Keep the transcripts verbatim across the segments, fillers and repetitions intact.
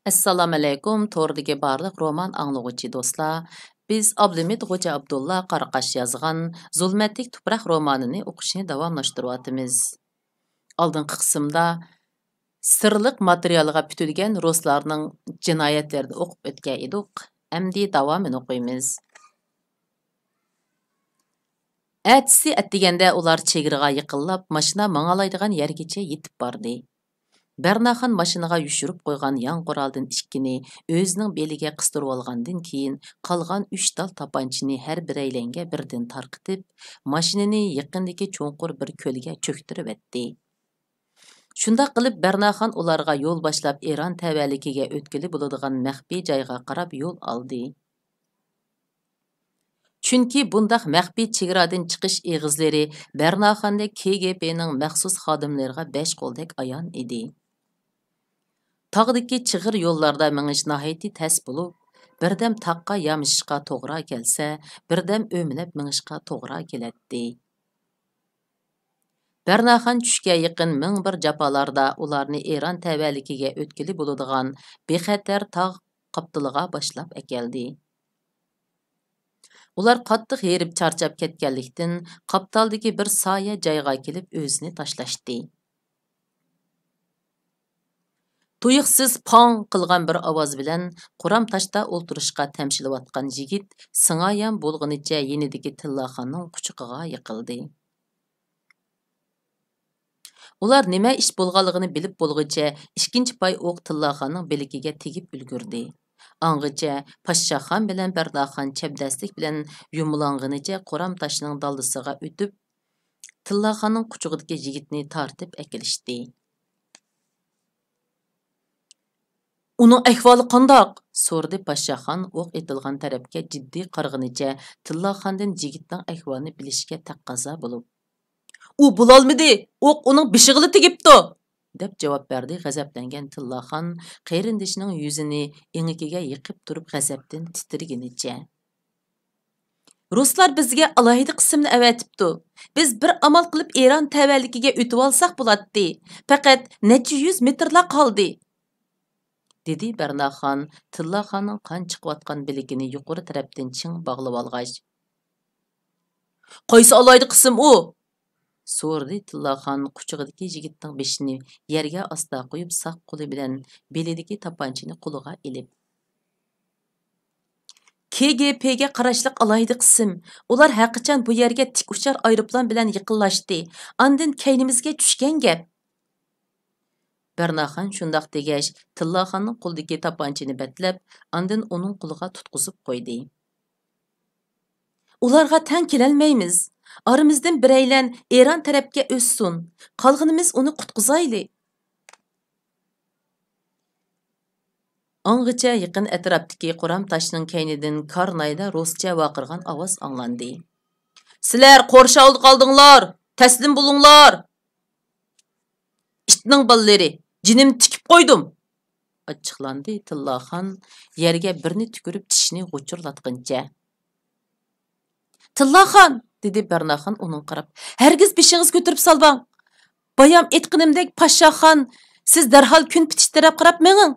ئەسسالامۇئەلەيكۇم، توردىكى بارلىق رومان ئاڭلىغۇچى دوستلار. بىز ئابلىمىت خوجا ئابدۇللا قاراقاش يازغان زۇلمەتلىك تۇپراق رومانىنى ئوقۇشنى داۋاملاشتۇرۇۋاتىمىز. ئالدىنقى قىسىمدا سىرلىق ماتېرىيالغا پۈتۈلگەن رۇسلارنىڭ جىنايەتلىرىنى ئوقۇپ ئۆتكەن ئىدۇق. ئەمدى داۋامىنى ئوقۇيمىز. ئەتىسى ئەتىگەندە ئۇلار چېگرىغا يېقىنلاپ، ماشىنا ماڭالايدىغان يەرگىچە يېتىپ باردى. بەرناخان ماشىنىغا يوشۇرۇپ قويغان ياڭ قورالدىن ئىككىنى ئۆزىنىڭ بېلىگە قىستۇرۇۋالغاندىن كېيىن، قالغان ئۈچ تال تاپانچىنى ھەر بىرەيلەنگە بىردىن تارقىتىپ، ماشىنىنى يېقىندىكى چوڭقۇر بىر كۆلگە چۆكتۈرۈۋەتتى. شۇنداق قىلىپ، بەرناخان ئۇلارغا يول باشلاپ، ئىران تەۋەلىكىگە ئۆتكىلى بولىدىغان مەخپىي جايغا قاراپ يول ئالدى. چۈنكى بۇنداق مەخپىي چېگرادىن چىقىش ئېغىزلىرى بەرناخاندەك كېگېبېنىڭ مەخسۇس خادىملىرىغا بەش قولدەك ئايان ئىدى. تاغدىكى چىغىر يوللاردا مېڭىش ناھايىتى تەس بولۇپ، بىردەم تاغقا يامىشىشقا توغرا كەلسە، بىردەم ئۆمىلەپ مېڭىشقا توغرا كېلەتتى. بەرناخان چۈشكە يېقىن مىڭ بىر جاپالاردا ئۇلارنى ئىران تەۋەلىكىگە ئۆتكىلى بولىدىغان بىخەتەر تاغ قاپتىلىغا باشلاپ ئەكەلدى. ئۇلار قاتتىق ھېرىپ چارچاپ كەتكەنلىكتىن، قاپتالدىكى بىر سايە جايغا كېلىپ ئۆزىنى تاشلاشتى. تۇيۇقسىز پاڭ قىلغان بىر ئاۋاز بىلەن قورام تاشتا ئولتۇرۇشقا تەمشىلىۋاتقان يىگىت سىڭايان بولغىنىچە يېنىدىكى تىللاخاننىڭ قۇچىقىغا يىقىلدى. ئۇلار نېمە ئىش بولغانلىقىنى بىلىپ بولغۇچە، ئىككىنچى پاي ئوق تىللاخاننىڭ بىلىكىگە تېگىپ ئۈلگۈردى. ئاڭغىچە پاششاخان بىلەن بەرناخان چەبدەسلىك بىلەن يۇمىلاڭغىنىچە قورام تاشنىڭ دالدىسىغا ئۆتۈپ، تىللاخاننىڭ قۇچىقىدىكى يىگىتنى تارتىپ ئەكېلىشتى. «ئۇنىڭ ئەھۋالى قانداق؟» سورىدى پاششاخان ئوق ئېتىلغان تەرەپكە جىددىي قارىغىنىچە، تىللاخاندىن يىگىتنىڭ ئەھۋالىنى بىلىشكە تەقەززا بولۇپ. «ئۇ بولالمىدى، ئوق ئۇنىڭ بېشىغىلا تېگىپتۇ!» دەپ جاۋاب بەردى غەزەپلەنگەن تىللاخان، قېرىندىشىنىڭ يۈزىنى ئېڭىكىگە يېقىپ تۇرۇپ غەزەپتىن تىترىگىنىچە. «رۇسلار بىزگە ئالاھىدە قىسىمنى ئەۋەتىپتۇ. بىز بىر ئامال قىلىپ ئىران تەۋەلىكىگە ئۆتۈۋالساق بولاتتى. پەقەت نەچچە يۈز مېتىرلا قالدى.» دېدى بەرناخان تىللاخاننىڭ قان چىقىۋاتقان بىلىكىنى يۇقىرى تەرەپتىن چىڭ باغلىۋالغاچ. «قايسى ئالاھىدە قىسىم ئۇ؟» سورىدى تىللاخان قۇچىقىدىكى يىگىتنىڭ بېشىنى يەرگە ئاستا قويۇپ، ساق قولى بىلەن بېلىدىكى تاپانچىنى قولىغا ئېلىپ. «كېگېپېگە قاراشلىق ئالاھىدە قىسىم. ئۇلار ھەرقاچان بۇ يەرگە تىك ئۇچار ئايروپىلان بىلەن يېقىنلاشتى. ئاندىن كەينىمىزگە چۈشكەن گەپ.» بەرناخان شۇنداق دېگەچ، تىللاخاننىڭ قولىدىكى تاپانچىنى بەتلەپ، ئاندىن ئۇنىڭ قولىغا تۇتقۇزۇپ قويدى. «ئۇلارغا تەڭ كېلەلمەيمىز. ئارىمىزدىن بىرەيلەن ئىران تەرەپكە ئۆتسۇن. قالغىنىمىز ئۇنى قۇتقۇزايلى.» ئاڭغىچە يېقىن ئەتراپتىكى قورام تاشنىڭ كەينىدىن كارنايدا رۇسچە ۋارقىرىغان ئاۋاز ئاڭلاندى. «سىلەر قورشاۋدا قالدىڭلار! تەسلىم بولۇڭلار!» «ئىتنىڭ بالىلىرى، جېنىمنى تىكىپ قويدۇم!» ئاچچىقلاندى تىللاخان، يەرگە بىرنى تۈكۈرۈپ چىشىنى غۇچۇرلاتقىنىچە. «تىللاخان!» دېدى بەرناخان ئۇنىڭغا قاراپ. «ھەرگىز بېشىڭىزنى كۆتۈرۈپ سالماڭ! بايام ئېيتقىنىمدەك، پاششاخان، سىز دەرھال كۈن پېتىش تەرەپ قاراپ مېڭىڭ!»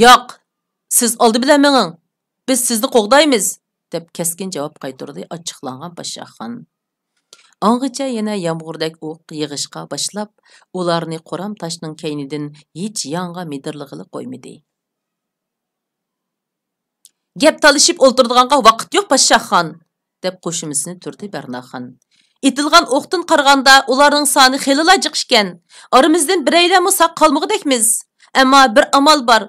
«ياق، سىز ئالدى بىلەن مېڭىڭ، بىز سىزنى قوغدايمىز!» دەپ كەسكىن جاۋاب قايتۇردى ئاچچىقلانغان پاششاخان. ئاڭغىچە يەنە يامغۇردەك ئوق يېغىشقا باشلاپ، ئۇلارنى قورام تاشنىڭ كەينىدىن ھېچ يانغا مىدىرلىغىلى قويمىدى. «گەپ تالىشىپ ئولتۇرىدىغانغا ۋاقىت يوق، پاششاخان!» دەپ قوشۇمىسىنى تۈردى بەرناخان. «ئېتىلغان ئوقتىن قارىغاندا، ئۇلارنىڭ سانى خېلىلا جىق ئىكەن. ئارىمىزدىن بىرەيلەنمۇ ساق قالمىغۇدەكمىز. ئەمما بىر ئامال بار.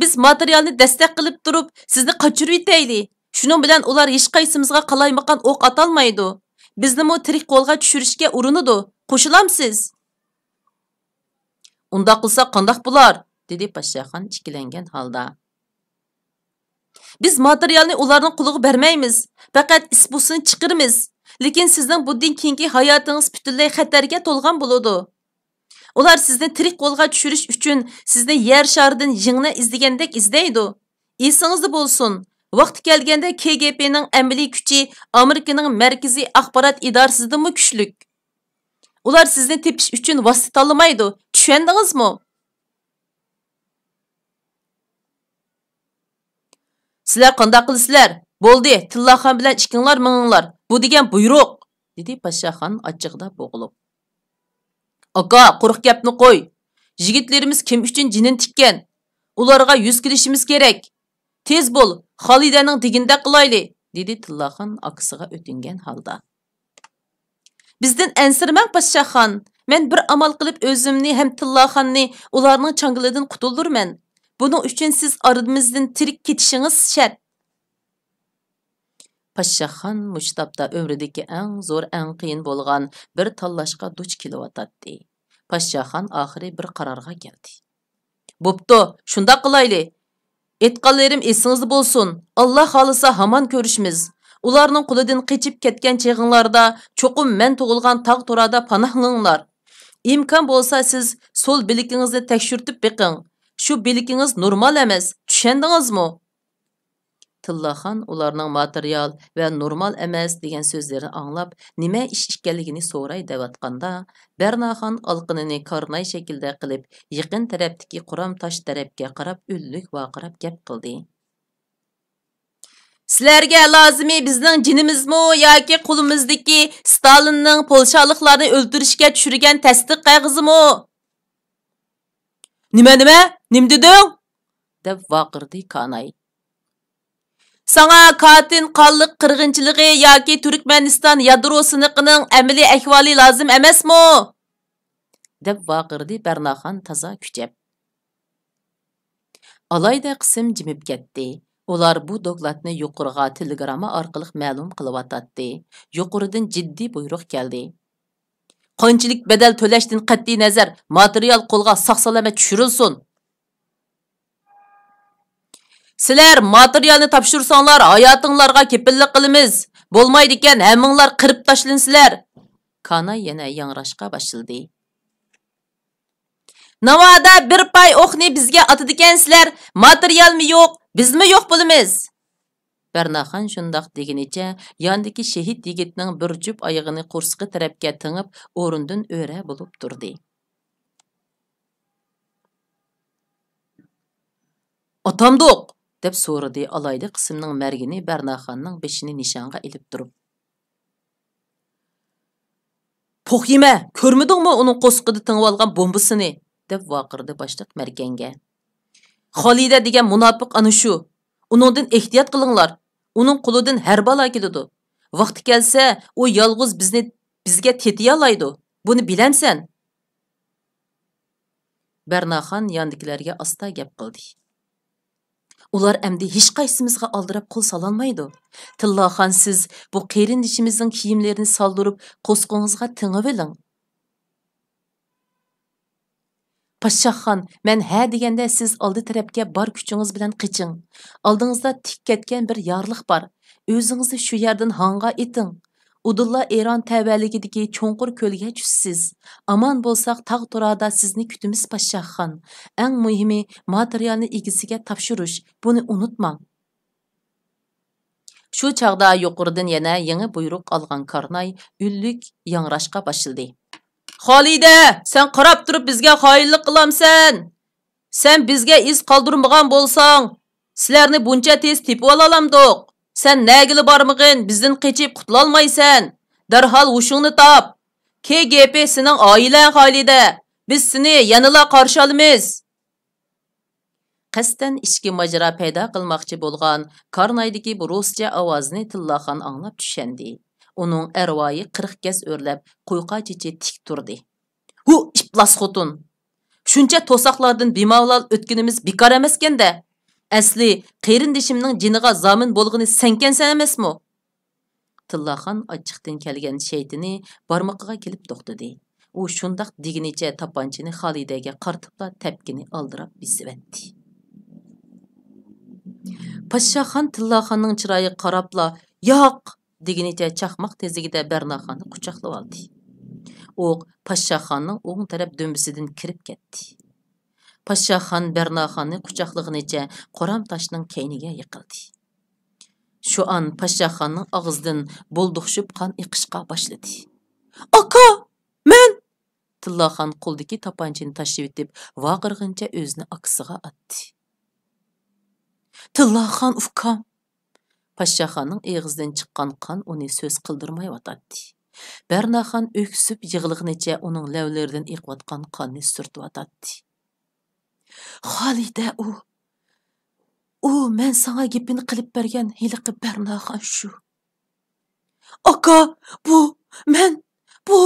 بىز ماتېرىيالنى دەستەك قىلىپ تۇرۇپ، سىزنى قاچۇرۇۋېتەيلى. شۇنىڭ بىلەن ئۇلار ھېچقايسىمىزغا قالايمىقان ئوق ئاتالمايدۇ. بىزنىمۇ تىرىك قولغا چۈشۈرۈشكە ئۇرۇنىدۇ. قوشۇلامسىز؟» «ئۇنداق قىلساق قانداق بولار؟» دېدى پاششاخان ئىككىلەنگەن ھالدا. «بىز ماتېرىيالنى ئۇلارنىڭ قولىغا بەرمەيمىز، پەقەت ئىس-پۇسىنى چىقىرىمىز. لېكىن سىزنىڭ بۇندىن كېيىنكى ھاياتىڭىز پۈتۈنلەي خەتەرگە تولغان بولىدۇ. ئۇلار سىزنى تىرىك قولغا چۈشۈرۈش ئۈچۈن سىزنى يەر شارىدىن يىڭنە ئىزدىگەندەك ئىزدەيدۇ. ئېسىڭىزدە بولسۇن، ۋاقتى كەلگەندە كېگېپېنىڭ ئەمەلىي كۈچى ئامېرىكىنىڭ مەركىزىي ئاخبارات ئىدارىسىدىنمۇ كۈچلۈك. ئۇلار سىزنى تېپىش ئۈچۈن ۋاسىتە تاللىمايدۇ، چۈشەندىڭىزمۇ؟» سىلەر قانداق قىلىسىلەر؟ بولدى، تىللاخان بىلەن ئىككىڭلار مېڭىڭلار. بۇ دېگەن بۇيرۇق!» دېدى پاششاخان ئاچچىقىدا بوغۇلۇپ. «ئاكا، قۇرۇق گەپنى قوي. يىگىتلىرىمىز كىم ئۈچۈن جېنىنى تىككەن؟ ئۇلارغا يۈز كېلىشىمىز كېرەك. تېز بول، خالىدەنىڭ دېگىنىدەك قىلايلى!» دېدى تىللاخان ئاكىسىغا ئۆتۈنگەن ھالدا. «بىزدىن ئەنسىرىمەڭ، پاششاخان. مەن بىر ئامال قىلىپ ئۆزۈمنى ھەم تىللاخاننى ئۇلارنىڭ چاڭگىلىدىن قۇتۇلدۇرىمەن. بۇنىڭ ئۈچۈن سىز ئارىمىزدىن تىرىك كېتىشىڭىز شەرت.» پاششاخان مۇشۇ تاپتا ئۆمرىدىكى ئەڭ زور، ئەڭ قىيىن بولغان بىر تاللاشقا دۇچ كېلىۋاتاتتى. پاششاخان ئاخىرى بىر قارارغا كەلدى. «بوپتۇ، شۇنداق قىلايلى. ئېيتقانلىرىم ئېسىڭىزدە بولسۇن. ئاللا خالىسا ھامان كۆرۈشىمىز. ئۇلارنىڭ قولىدىن قېچىپ كەتكەن چېغىڭلاردا چوقۇم مەن تۇغۇلغان تاغ تورادا پاناھلىنىڭلار. ئىمكان بولسا سىز سول بىلىكىڭىزنى تەكشۈرتۈپ بېقىڭ. شۇ بىلىكىڭىز نورمال ئەمەس، چۈشەندىڭىزمۇ؟» تىللاخان ئۇلارنىڭ ماتېرىيال ۋە نورمال ئەمەس دېگەن سۆزلىرىنى ئاڭلاپ، نېمە ئىش ئىكەنلىكىنى سوراي دەۋاتقاندا، بەرناخان ئالىقىنىنى كارناي شەكلىدە قىلىپ، يېقىن تەرەپتىكى قورام تاش تەرەپكە قاراپ ئۈنلۈك ۋارقىراپ گەپ قىلدى. «سىلەرگە لازىمى بىزنىڭ جېنىمىزمۇ ياكى قولىمىزدىكى ستالىننىڭ پولشالىقلارنى ئۆلتۈرۈشكە چۈشۈرگەن تەستىق قەغىزىمۇ؟» «نېمە، نېمە؟ نېمە دېدىڭ؟» دەپ ۋارقىرىدى كاناي. «ساڭا كاتىن قانلىق قىرغىنچىلىقى ياكى تۈركمەنىستان يادرو سىنىقىنىڭ ئەمەلىي ئەھۋالى لازىم ئەمەسمۇ؟» دەپ ۋارقىرىدى بەرناخان تازا كۈچەپ. ئالاھىدە قىسىم جىمىپ كەتتى. ئۇلار بۇ دوكلاتنى يۇقىرىغا تېلېگرامما ئارقىلىق مەلۇم قىلىۋاتاتتى. يۇقىرىدىن جىددىي بۇيرۇق كەلدى. «قانچىلىك بەدەل تۆلەشتىن قەتئىينەزەر، ماتېرىيال قولغا ساق-سالامەت چۈشۈرۈلسۇن!» «سىلەر ماتېرىيالنى تاپشۇرساڭلار، ھاياتىڭلارغا كېپىللىك قىلىمىز. بولمايدىكەن، ھەممىڭلار قىرىپ تاشلىنىسىلەر!» كاناي يەنە ياڭراشقا باشلىدى. «ناۋادا بىر پاي ئوقنى بىزگە ئاتىدىكەنسىلەر، ماتېرىيالمۇ يوق، بىزمۇ يوق بولىمىز!» بەرناخان شۇنداق دېگىنىچە ياندىكى شېھىت يىگىتنىڭ بىر جۈپ ئايىغىنى قورسىقى تەرەپكە تېڭىپ، ئورنىدىن ئۆرە بولۇپ تۇردى. «ئاتامدۇق؟» دەپ سورىدى ئالاھىدە قىسىمنىڭ مەرگىنى بەرناخاننىڭ بېشىنى نىشانغا ئېلىپ تۇرۇپ. «پوق يېمە، كۆرمىدىڭمۇ ئۇنىڭ قورسىقىدا تېڭىۋالغان بومبىسىنى؟» دەپ ۋارقىرىدى باشلىق مەركەنگە. «خالىدە دېگەن مۇناپىق ئانا شۇ. ئۇنىڭدىن ئېھتىيات قىلىڭلار. ئۇنىڭ قولىدىن ھەر بالا كېلىدۇ. ۋاقتى كەلسە، ئۇ يالغۇز بىزنى، بىزگە تېتىيالايدۇ. بۇنى بىلەمسەن؟» بەرناخان ياندىكىلەرگە ئاستا گەپ قىلدى. «ئۇلار ئەمدى ھېچقايسىمىزغا ئالدىراپ قول سالالمايدۇ. تىللاخان، سىز بۇ قېرىندىشىمىزنىڭ كىيىملىرىنى سالدۇرۇپ، قورسىقىڭىزغا تېڭىۋېلىڭ.» «پاششاخان، مەن ھە دېگەندە سىز ئالدى تەرەپكە بار كۈچىڭىز بىلەن قېچىڭ. ئالدىڭىزدا تىك كەتكەن بىر يارلىق بار. ئۆزىڭىزنى شۇ يەردىن ھاڭغا ئېتىڭ. ئۇدۇللا ئىران تەۋەلىكىدىكى چوڭقۇر كۆلگە چۈشىسىز. ئامان بولساق تاغ تورادا سىزنى كۈتىمىز، پاششاخان. ئەڭ مۇھىمى ماتېرىيالنى ئىگىسىگە تاپشۇرۇش. بۇنى ئۇنتۇماڭ.» شۇ چاغدا يۇقىرىدىن يەنە يېڭى بۇيرۇق ئالغان كارناي ئۈنلۈك ياڭراشقا باشلىدى. «خالىدە، سەن قاراپ تۇرۇپ بىزگە خائىنلىق قىلامسەن؟ سەن بىزگە ئىز قالدۇرمىغان بولساڭ، سىلەرنى بۇنچە تېز تېپىۋالالامدۇق؟ سەن نەگىلا بارمىغىن، بىزدىن قېچىپ قۇتۇلالمايسەن. دەرھال ھوشۇڭنى تاپ. كې گې پې سېنىڭ ئائىلەڭ، خالىدە. بىز سېنى يەنىلا قارشى ئالىمىز.» قەستەن ئىچكى ماجىرا پەيدا قىلماقچى بولغان كارنايدىكى بۇ رۇسچە ئاۋازنى تىللاخان ئاڭلاپ چۈشەندى. ئۇنىڭ ئەرۋايى قىرىق گەز ئۆرلەپ، قويقا چېچى تىك تۇردى. «ھۇ، ئىپلاس خوتۇن! شۇنچە توساقلاردىن بىمالال ئۆتكىنىمىز بىكار ئەمەسكەن-دە! ئەسلى قېرىندىشىمنىڭ جېنىغا زامىن بولغىنى سەنكەنسەن ئەمەسمۇ؟» تىللاخان ئاچچىقتىن كەلگەن شەيتىنى بارمىقىغا كېلىپ توختىدى. ئۇ شۇنداق دېگىنىچە تاپانچىنى خالىدەگە قارىتىپلا تەپكىنى ئالدىراپ بېسىۋەتتى. پاششاخان تىللاخاننىڭ چىرايىغا قاراپلا، «ياق!» دېگىنىچە چاقماق تېزلىكىدە بەرناخاننى قۇچاقلىۋالدى. ئوق پاششاخاننىڭ ئوڭ تەرەپ دۈمبىسىدىن كىرىپ كەتتى. پاششاخان بەرناخاننى قۇچاقلىغىنىچە قورام تاشنىڭ كەينىگە يىقىلدى. شۇ ئان پاششاخاننىڭ ئاغزىدىن بولدۇقشۇپ قان ئېقىشقا باشلىدى. «ئاكا! مەن!» تىللاخان قولىدىكى تاپانچىنى تاشلىۋېتىپ، ۋارقىرىغىنىچە ئۆزىنى ئاكىسىغا ئاتتى. تىللاخان ئۇكام! پاششاخاننىڭ ئېغىزىدىن چىققان قان ئۇنى سۆز قىلدۇرمايۋاتاتتى. بەرناخان ئۆكسۈپ يىغلىغىنىچە ئۇنىڭ لەۋلىرىدىن ئېقىۋاتقان قاننى سۈرتۈۋاتاتتى. خالىدە ئۇ، ئۇ مەن ساڭا گېپىنى قىلىپ بەرگەن ھېلىقى بەرناخان شۇ. ئاكا، بۇ، مەن، بۇ!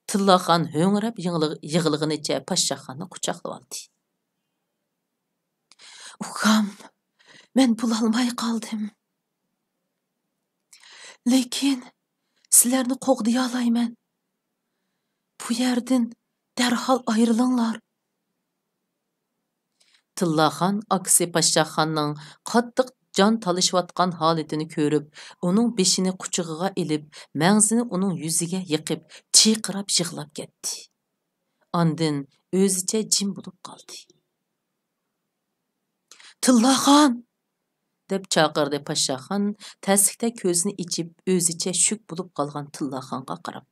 تىللاخان ھۆڭرەپ يىغلىغ-، يىغلىغىنىچە پاششاخاننى قۇچاقلىۋالدى. ئۇكام، مەن بولالماي قالدىم. لېكىن سىلەرنى قوغدىيالايمەن. بۇ يەردىن دەرھال ئايرىلىڭلار. تىللاخان ئاكىسى پاششاخاننىڭ قاتتىق جان تالىشىۋاتقان ھالىتىنى كۆرۈپ، ئۇنىڭ بېشىنى قۇچىقىغا ئېلىپ، مەڭزىنى ئۇنىڭ يۈزىگە يېقىپ، چىرقىراپ يىغلاپ كەتتى. ئاندىن ئۆزىچە جىم بولۇپ قالدى. تىللاخان! دەپ چاقىردى پاششاخان، تەسلىكتە كۆزىنى ئېچىپ، ئۆزىچە شۈك بولۇپ قالغان تىللاخانغا قاراپ.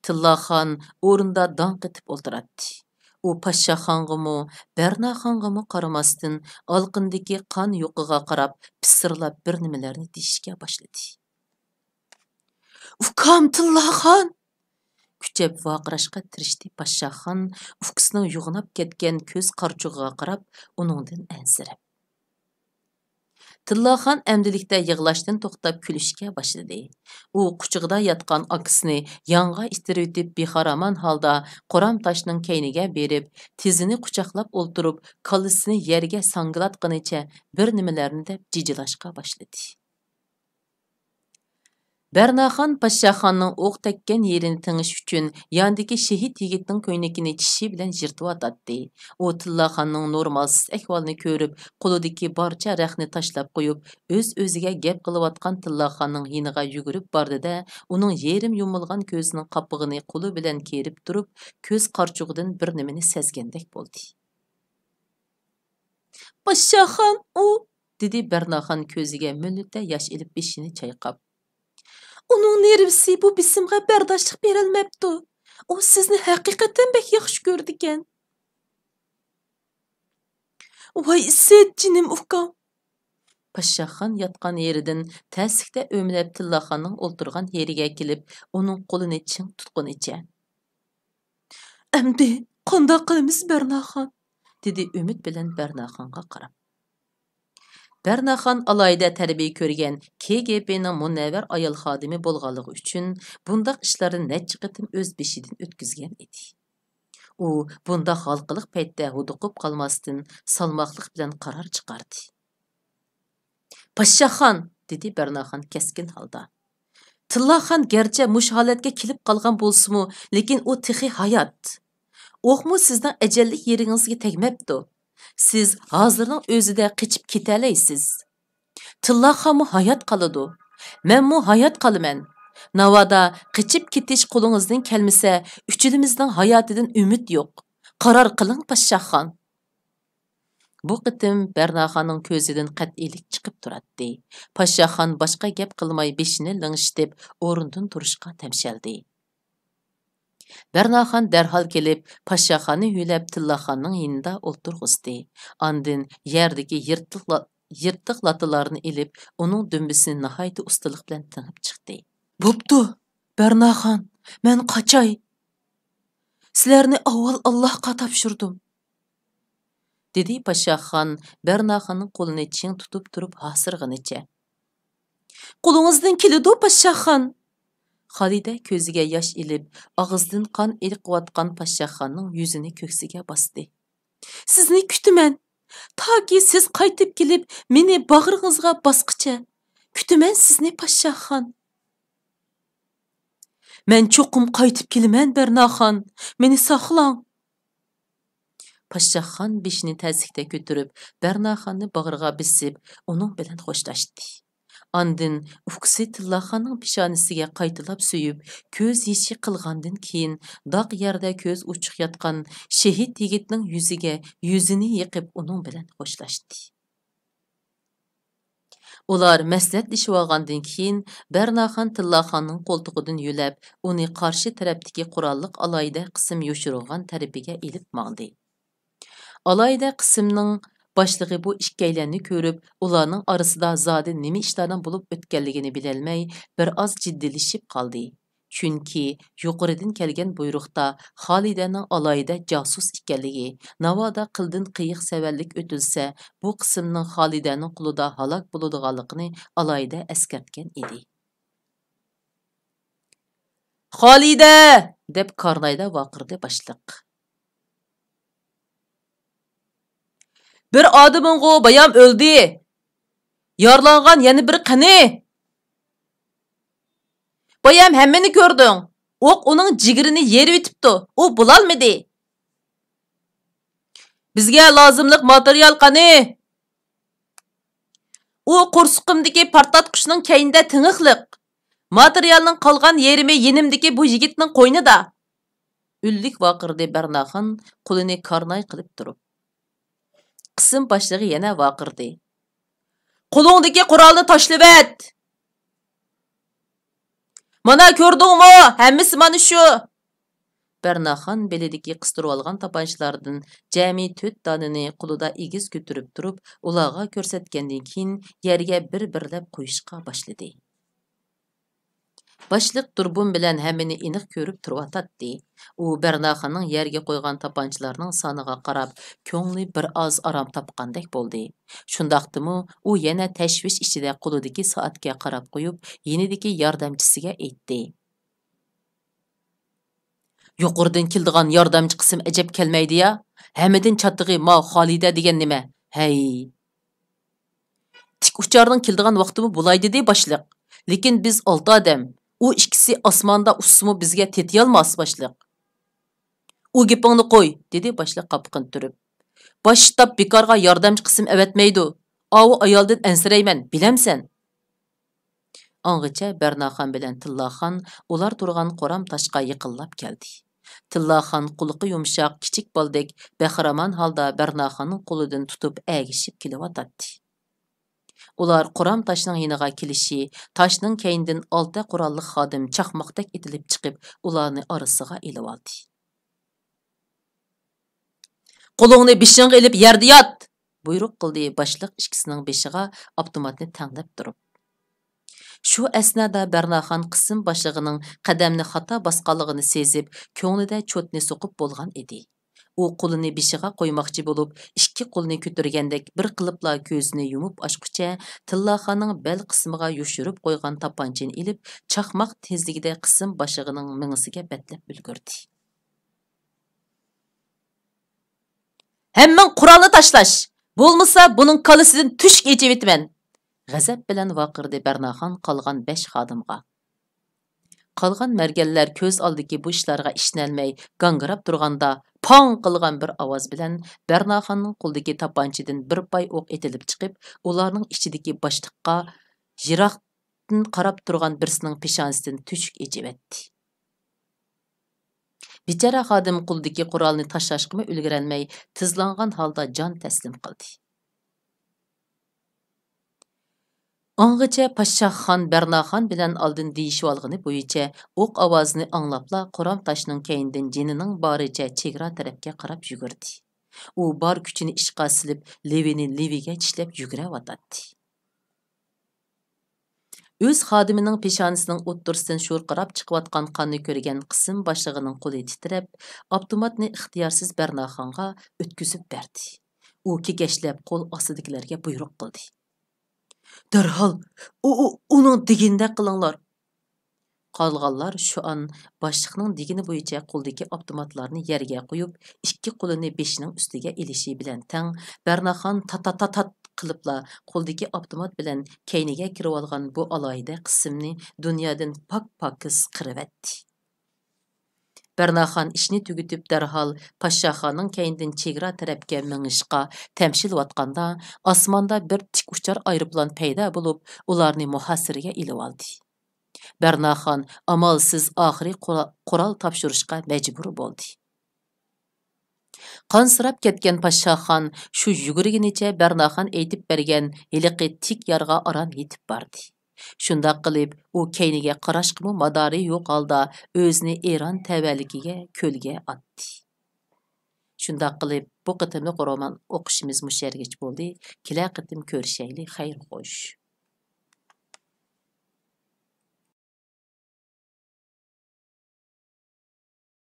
تىللاخان ئورنىدا داڭ قېتىپ ئولتۇراتتى. ئۇ پاششاخانغىمۇ، بەرناخانغىمۇ قارىماستىن، ئالىقىندىكى قان يۇقىغا قاراپ پىسىرلاپ بىر نېمىلەرنى دېيىشكە باشلىدى. ئۇكام تىللاخان! كۈچەپ ۋارقىراشقا تىرىشتى پاششاخان، ئۇكىسىنىڭ يوغىناپ كەتكەن كۆز قارىچۇقىغا قاراپ، ئۇنىڭدىن ئەنسىرەپ. تىللاخان ئەمدىلىكتە يىغلاشتىن توختاپ كۈلۈشكە باشلىدى. ئۇ قۇچىقىدا ياتقان ئاكىسىنى يانغا ئىتتىرىۋېتىپ، بىخارامان ھالدا قورام تاشنىڭ كەينىگە بېرىپ، تىزىنى قۇچاقلاپ ئولتۇرۇپ، كاللىسىنى يەرگە ساڭگىلاتقىنىچە بىر نېمىلەرنى دەپ جىجىلاشقا باشلىدى. بەرناخان پاششاخاننىڭ ئوق تەگكەن يېرىنى تېڭىش ئۈچۈن ياندىكى شېھىت يىگىتنىڭ كۆينىكىنى چىشى بىلەن يىرتىۋاتاتتى. ئۇ تىللاخاننىڭ نورمالسىز ئەھۋالىنى كۆرۈپ، قولىدىكى بارچە رەختنى تاشلاپ قويۇپ، ئۆز-ئۆزىگە گەپ قىلىۋاتقان تىللاخاننىڭ يېنىغا يۈگۈرۈپ باردى-دە، ئۇنىڭ يېرىم يۇمۇلغان كۆزىنىڭ قاپىقىنى قولى بىلەن كېرىپ تۇرۇپ، كۆز قارىچۇقىدىن بىر نېمىنى سەزگەندەك بولدى. پاششاخان ئۇ! دېدى بەرناخان كۆزىگە مۈلۈتە ياش ئېلىپ بېشىنى چايقاپ. ئۇنىڭ نېرۋىسى بۇ بېسىمغا بەرداشلىق بېرەلمەپتۇ. ئۇ سىزنى ھەقىقەتەن بەك ياخشى كۆرىدىكەن. ۋاي ئىسىت جېنىم ئۇكام! پاششاخان ياتقان يېرىدىن تەسلىكتە ئۆمىلەپ تىللاخاننىڭ ئولتۇرغان يېرىگە كېلىپ، ئۇنىڭ قولىنى چىڭ تۇتقىنىچە. ئەمدى قانداق قىلىمىز بەرناخان؟ دېدى ئۈمىد بىلەن بەرناخانغا قاراپ. بەرناخان ئالاھىدە تەربىيە كۆرگەن كېگېبېنىڭ مۇنەۋۋەر ئايال خادىمى بولغانلىقى ئۈچۈن بۇنداق ئىشلارنى نەچچە قېتىم ئۆز بېشىدىن ئۆتكۈزگەن ئىدى. ئۇ بۇنداق ھالقىلىق پەيتتە ھودۇقۇپ قالماستىن، سالماقلىق بىلەن قارار چىقاردى. پاششاخان! دېدى بەرناخان كەسكىن ھالدا. تىللاخان گەرچە مۇشۇ ھالەتكە كېلىپ قالغان بولسىمۇ، لېكىن ئۇ تېخى ھايات. ئوقمۇ سىزنىڭ ئەجەللىك يېرىڭىزگە تەگمەپتۇ. سىز ھازىرنىڭ ئۆزىدە قېچىپ كېتەلەيسىز. تىللاخانمۇ ھايات قالىدۇ. مەنمۇ ھايات قالىمەن. ناۋادا قېچىپ كېتىش قولىڭىزدىن كەلمىسە، ئۈچىلىمىزنىڭ ھاياتىدىن ئۈمىد يوق. قارار قىلىڭ، پاششاخان! بۇ قېتىم بەرناخاننىڭ كۆزىدىن قەتئىيلىك چىقىپ تۇراتتى. پاششاخان باشقا گەپ قىلماي بېشىنى لىڭشىتىپ ئورنىدىن تۇرۇشقا تەمشەلدى. بەرناخان دەرھال كېلىپ، پاششاخاننى ھۆلەپ تىللاخاننىڭ يېنىدا ئولتۇرغۇزدى. ئاندىن يەردىكى يىرتىق لا-، يىرتىق لاتىلارنى ئېلىپ، ئۇنىڭ دۈمبىسىنى ناھايىتى ئۇستىلىق بىلەن تېڭىپ چىقتى. بوپتۇ، بەرناخان، مەن قاچاي. سىلەرنى ئاۋۋال ئاللاھقا تاپشۇردۇم. دېدى پاششاخان بەرناخاننىڭ قولىنى چىڭ تۇتۇپ تۇرۇپ ھاسىرىغىنىچە. قولىڭىزدىن كېلىدۇ، پاششاخان! خالىدە كۆزىگە ياش ئېلىپ، ئاغزىدىن قان ئېقىۋاتقان پاششاخاننىڭ يۈزىنى كۆكسىگە باستى. سىزنى كۈتىمەن. تاكى سىز قايتىپ كېلىپ، مېنى باغرىڭىزغا باسقىچە. كۈتىمەن سىزنى، پاششاخان. مەن چوقۇم قايتىپ كېلىمەن، بەرناخان. مېنى ساقلاڭ. پاششاخان بېشىنى تەسلىكتە كۆتۈرۈپ، بەرناخاننى باغرىغا بېسىپ، ئۇنىڭ بىلەن خوشلاشتى. ئاندىن ئۇكىسى تىللاخاننىڭ پېشانىسىگە قايتىلاپ سۆيۈپ، كۆز يېشى قىلغاندىن كېيىن، داق يەردە كۆز ئوچۇق ياتقان شېھىت يىگىتنىڭ يۈزىگە يۈزىنى يېقىپ، ئۇنىڭ بىلەن خوشلاشتى. ئۇلار مەسلىھەتلىشىۋالغاندىن كېيىن، بەرناخان تىللاخاننىڭ قولتۇقىدىن يۆلەپ، ئۇنى قارشى تەرەپتىكى قوراللىق ئالاھىدە قىسىم يوشۇرۇنغان تەرىپىگە ئېلىپ ماڭدى. ئالاھىدە قىسىمنىڭ باشلىقى بۇ ئىككىيلەننى كۆرۈپ، ئۇلارنىڭ ئارىسىدا زادى نېمە ئىشلارنىڭ بولۇپ ئۆتكەنلىكىنى بىلەلمەي، بىر ئاز جىددىيلىشىپ قالدى. چۈنكى يۇقىرىدىن كەلگەن بۇيرۇقتا خالىدەنىڭ ئالاھىدە جاسۇس ئىكەنلىكى، ناۋادا قىلدىن قېيىق سەۋەنلىك ئۆتۈلسە، بۇ قىسىمنىڭ خالىدەنىڭ قولىدا ھالاك بولىدىغانلىقىنى ئالاھىدە ئەسكەرتكەن ئىدى. «خالىدە!» دەپ كارنايدا ۋارقىرىدى باشلىق. «بىر ئادىمىڭغۇ بايام ئۆلدى. يارىلانغان يەنە بىرى قېنى؟» «بايام ھەممىنى كۆردۈڭ. ئوق ئۇنىڭ جىگىرىنى يېرىۋېتىپتۇ. ئۇ بولالمىدى.» «بىزگە لازىملىق ماتېرىيال قانى؟» «ئۇ قورسىقىمدىكى پارتلاتقۇچنىڭ كەينىدە تىڭىقلىق. ماتېرىيالنىڭ قالغان يېرىمى يېنىمدىكى بۇ يىگىتنىڭ قوينىدا.» ئۈنلۈك ۋارقىرىدى بەرناخان قولىنى كارناي قىلىپ تۇرۇپ. قىسىم باشلىقى يەنە ۋارقىرىدى. «قولۇڭدىكى قورالنى تاشلىۋەت!» «مانا كۆردۈڭمۇ؟ ھەممىسى مانا شۇ!» بەرناخان بېلىدىكى قىستۇرۇۋالغان تاپانچىلاردىن جەمئىي تۆت دانىنى قولىدا ئېگىز كۆتۈرۈپ تۇرۇپ، ئۇلارغا كۆرسەتكەندىن كېيىن، يەرگە بىر-بىرلەپ قويۇشقا باشلىدى. باشلىق دۇربۇن بىلەن ھەممىنى ئېنىق كۆرۈپ تۇرۇۋاتاتتى. ئۇ بەرناخاننىڭ يەرگە قويغان تاپانچىلارنىڭ سانىغا قاراپ، كۆڭلى بىر ئاز ئارام تاپقاندەك بولدى. شۇنداقتىمۇ، ئۇ يەنە تەشۋىش ئىچىدە قولىدىكى سائەتكە قاراپ قويۇپ، يېنىدىكى ياردەمچىسىگە ئېيتتى. «يۇقىرىدىن كېلىدىغان ياردەمچى قىسىم ئەجەب كەلمەيدۇ-يا؟ ھەممىدىن چاتىقى ماۋۇ خالىدە دېگەن نېمە؟ ھەي!» «تىك ئۇچارنىڭ كېلىدىغان ۋاقتىمۇ بولاي دېدى باشلىق. لېكىن بىز ئالتە ئادەم. ئۇ ئىككىسى ئاسماندا ئۇچسىمۇ بىزگە تېتىيالماس باشلىق.» «ئۇ گېپىڭنى قوي،» دېدى باشلىق قاپىقىنى تۈرۈپ. «باش شتاب بىكارغا ياردەمچى قىسىم ئەۋەتمەيدۇ. ئاۋۇ ئايالدىن ئەنسىرەيمەن، بىلەمسەن؟» ئاڭغىچە بەرناخان بىلەن تىللاخان ئۇلار تۇرغان قورام تاشقا يېقىنلاپ كەلدى. تىللاخان قۇلىقى يۇمشاق كىچىك بالىدەك بەخىرامان ھالدا بەرناخاننىڭ قولىدىن تۇتۇپ ئەگىشىپ كېلىۋاتاتتى. ئۇلار قورام تاشنىڭ يېنىغا كېلىشى، تاشنىڭ كەينىدىن ئالتە قوراللىق خادىم چاقماقتەك ئېتىلىپ چىقىپ، ئۇلارنى ئارىسىغا ئېلىۋالدى. «قولۇڭنى بېشىڭغا ئېلىپ يەردە يات!» بۇيرۇق قىلدى باشلىق ئىككىسىنىڭ بېشىغا ئاپتوماتنى تەڭلەپ تۇرۇپ. شۇ ئەسنادا بەرناخان قىسىم باشلىقىنىڭ قەدەمنى خاتا باسقانلىقىنى سېزىپ، كۆڭلىدە چوتنى سوقۇپ بولغان ئىدى. ئۇ قولىنى بېشىغا قويماقچى بولۇپ، ئىككى قولىنى كۆتۈرگەندەك بىر قىلىپلا كۆزىنى يۇمۇپ ئاچقۇچە، تىللاخاننىڭ بەل قىسمىغا يوشۇرۇپ قويغان تاپانچىنى ئېلىپ، چاقماق تېزلىكىدە قىسىم باشلىقىنىڭ مېڭىسىگە بەتلەپ ئۈلگۈردى. «ھەممىڭ قورالنى تاشلاش! بولمىسا بۇنىڭ كاللىسىدىن تۆشۈك ئېچىۋېتىمەن!» غەزەپ بىلەن ۋارقىرىدى بەرناخان قالغان بەش خادىمغا. قالغان مەرگەنلەر كۆز ئالدىدىكى بۇ ئىشلارغا ئىشىنەلمەي گاڭگىراپ تۇرغاندا، پاڭ قىلغان بىر ئاۋاز بىلەن بەرناخاننىڭ قولىدىكى تاپانچىدىن بىر پاي ئوق ئېتىلىپ چىقىپ، ئۇلارنىڭ ئىچىدىكى باشلىققا، يىراقتىن قاراپ تۇرغان بىرسىنىڭ پېشانىسىدىن تۆشۈك ئېچىۋەتتى. بىچارە خادىم قولىدىكى قورالنى تاشلاشقىمۇ ئۈلگۈرەلمەي، تىزلانغان ھالدا جان تەسلىم قىلدى. ئاڭغىچە پاششاھ خان بەرناخان بىلەن ئالدىن دېيىشىۋالغىنى بويىچە ئوق ئاۋازىنى ئاڭلاپلا، قورام تاشنىڭ كەينىدىن جېنىنىڭ بارىچە چېگرا تەرەپكە قاراپ يۈگۈردى. ئۇ بار كۈچىنى ئىشقا سېلىپ، لېۋىنى لېۋىگە چىشلەپ يۈگۈرۈۋاتاتتى. ئۆز خادىمىنىڭ پېشانىسىنىڭ ئوتتۇرىسىدىن شورقىراپ چىقىۋاتقان قاننى كۆرگەن قىسىم باشلىقىنىڭ قولى تىترەپ، ئاپتوماتنى ئىختىيارسىز بەرناخانغا ئۆتكۈزۈپ بەردى. ئۇ كېكەچلەپ قول ئاستىدىكىلەرگە بۇيرۇق قىلدى. «دەرھال ئۇ، ئۇ، ئۇنىڭ دېگىنىدەك قىلىڭلار!» قالغانلار شۇئان باشلىقنىڭ دېگىنى بويىچە قولىدىكى ئاپتوماتلارنى يەرگە قويۇپ، ئىككى قولىنى بېشىنىڭ ئۈستىگە ئېلىشى بىلەن تەڭ، بەرناخان تات، تات، تات، تات قىلىپلا قولىدىكى ئاپتومات بىلەن كەينىگە كىرىۋالغان بۇ ئالاھىدە قىسىمنى دۇنيادىن پاك-پاكىز قىرىۋەتتى. بەرناخان ئىشنى تۈگىتىپ، دەرھال پاششاخاننىڭ كەينىدىن چېگرا تەرەپكە مېڭىشقا تەمشىلىۋاتقاندا، ئاسماندا بىر تىك ئۇچار ئايروپىلان پەيدا بولۇپ، ئۇلارنى مۇھاسىرىگە ئېلىۋالدى. بەرناخان ئامالسىز ئاخىرى قورا-، قورال تاپشۇرۇشقا مەجبۇر بولدى. قانسىراپ كەتكەن پاششاخان شۇ يۈگۈرگىنىچە بەرناخان ئېيتىپ بەرگەن ھېلىقى تىك يارغا ئاران يېتىپ باردى. شۇنداق قىلىپ، ئۇ كەينىگە قاراشقىمۇ مادارى يوق ھالدا ئۆزىنى ئېران تەۋەلىكىگە، كۆلگە ئاتتى. شۇنداق قىلىپ، بۇ قېتىملىق رومان ئوقۇشىمىز مۇشۇ يەرگىچە بولدى. كېلەر قېتىم كۆرۈشەيلى. خەير خوش.